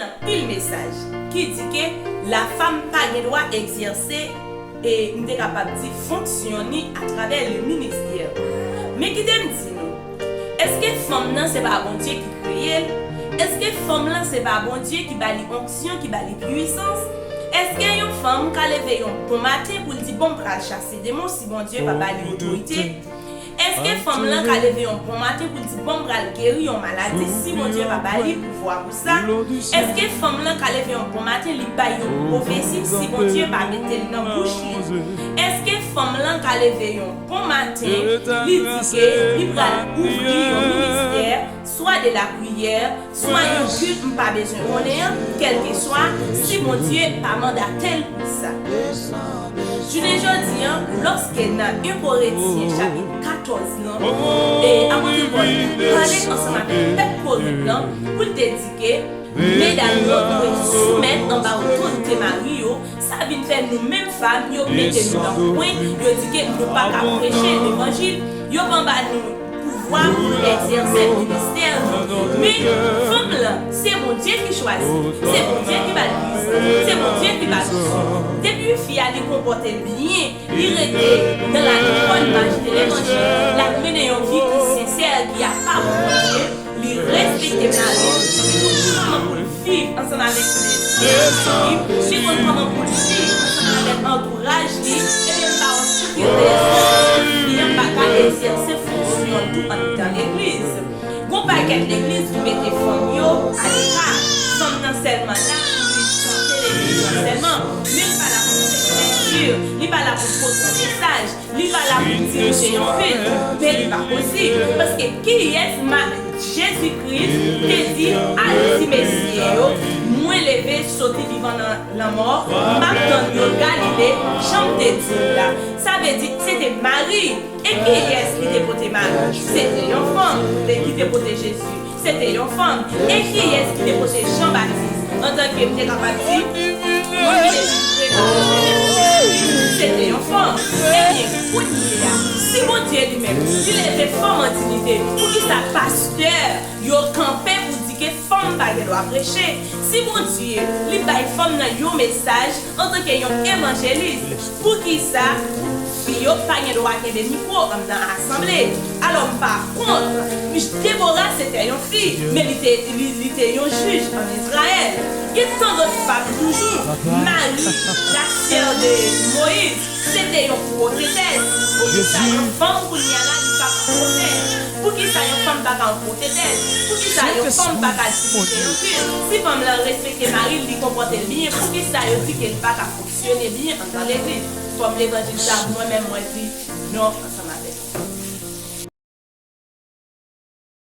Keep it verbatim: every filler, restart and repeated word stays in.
anpil mesaj ki di ke lafanm pa gen dwa egzèse, e m te kapab di fonksyon ni atravè le ministè. Men kite m di nou, èske fanm nan se pa Bondye ki kreye l? Èske fanm lan se pa Bondye ki ba li onksyon, ki ba li pwisans? Èske yon fanm ka leve yon bon maten pou l di, "Bon, m pral chase demon" si Bondye pa ba li otorite? Èske fanm lan ka leve yon bon maten pou l di, "Bon, m pral geri yon maladi" si Bondye pa ba li pouvwa pou sa? Èske fanm lan ka leve yon bon maten, li bay yon pwofesi si Bondye pa mete l nan bouch li? Èske fanm lan ka leve yon bon maten, li di ke li pral ouvri yon ministè, swa de lapriyè, swa yon kilt m pa bezwen konnen an, kèlkeswa, si Bondye pa mandate l pou sa? Jounen jodi an, lòske nan en Korentyen chapit katòz lan, e apot Pòl pale ansanm avèk pèp Korent lan pou l te di ke medam yo dwe soumèt anba otorite mari yo, sa vin fè nou menm fanm yo mete nou nan kwen, yo di ke nou pa ka preche levanjil, yo pa ba nou pouvwa pou nou egzèse ministè nou. Men fanm lan, se Bondye ki chwazi, se Bondye ki ba l pwisans, se Bondye ki ba l onksyon. Depi fi a li konpòte l byen, li rete nan ladwòt, majorite levanjil, l ap mennen yon vi ki sensè, ki apa pou Bondye, li respekte mari l, li konn kòman pou l viv ansanm avèk li, li konn kòman pou l viv ansanm avèk antouraj li, ebyen m pa wè poukisa fi an pa ka egzèse fonksyon l tou anndan legliz. Gon pakèt legliz ki mete fanm yo aleka. Fanm nan sèlman la pou li chante legliz lan sèlman, men li pa la pou l fè lekti, li pa la pou l pote mesaj, li pa la pou l dirije yon kilt, men li pa posib. Paske kiyès ma-, Jezi Kris te di, "Al di mesye yo, mwen leve soti vivan nan lanmò, m ap tann yo Galile, jan m te di w la." Sa vle di, se te Mari. E kiyès ki te pote Mari? Se te yon fanm. E ki te pote Jezi? Se te yon fanm. E kiyès ki te pote Jan Batis? Antanke, m te kapab di, moun ki te vin prepare chemen pou Jezi, se te yon fanm. Ebyen, kounye a, si Bondye li menm, li leve fanm an diyite, poukisa pastè yo kanpe pou di ke fanm pa gen dwa preche? Si Bondye, li bay fanm nan yon mesaj antanke yon evanjelis, poukisa fi yo pa gen dwa kenbe mikwo anndan asanble? Alò, m pa kont, Debora se te yon fi, men li te, li, li te yon jij ann Izrayèl. Gen tan dòt fanm toujou, Mari, la sè de Moyiz, se te yon pwofetès. Poukisa yon fanm kounye a la, li pa ka pwofèt? Poukisa yon fanm pa ka yon pwofetès? Poukisa yon fanm pa ka dirije yon kilt? Si fanm lan respekte mari l, li konpòte l byen, poukisa yo di ke l pa ka fonksyone byen anndan legliz? Kòm levanjil sa, mwen menm, mwen di non.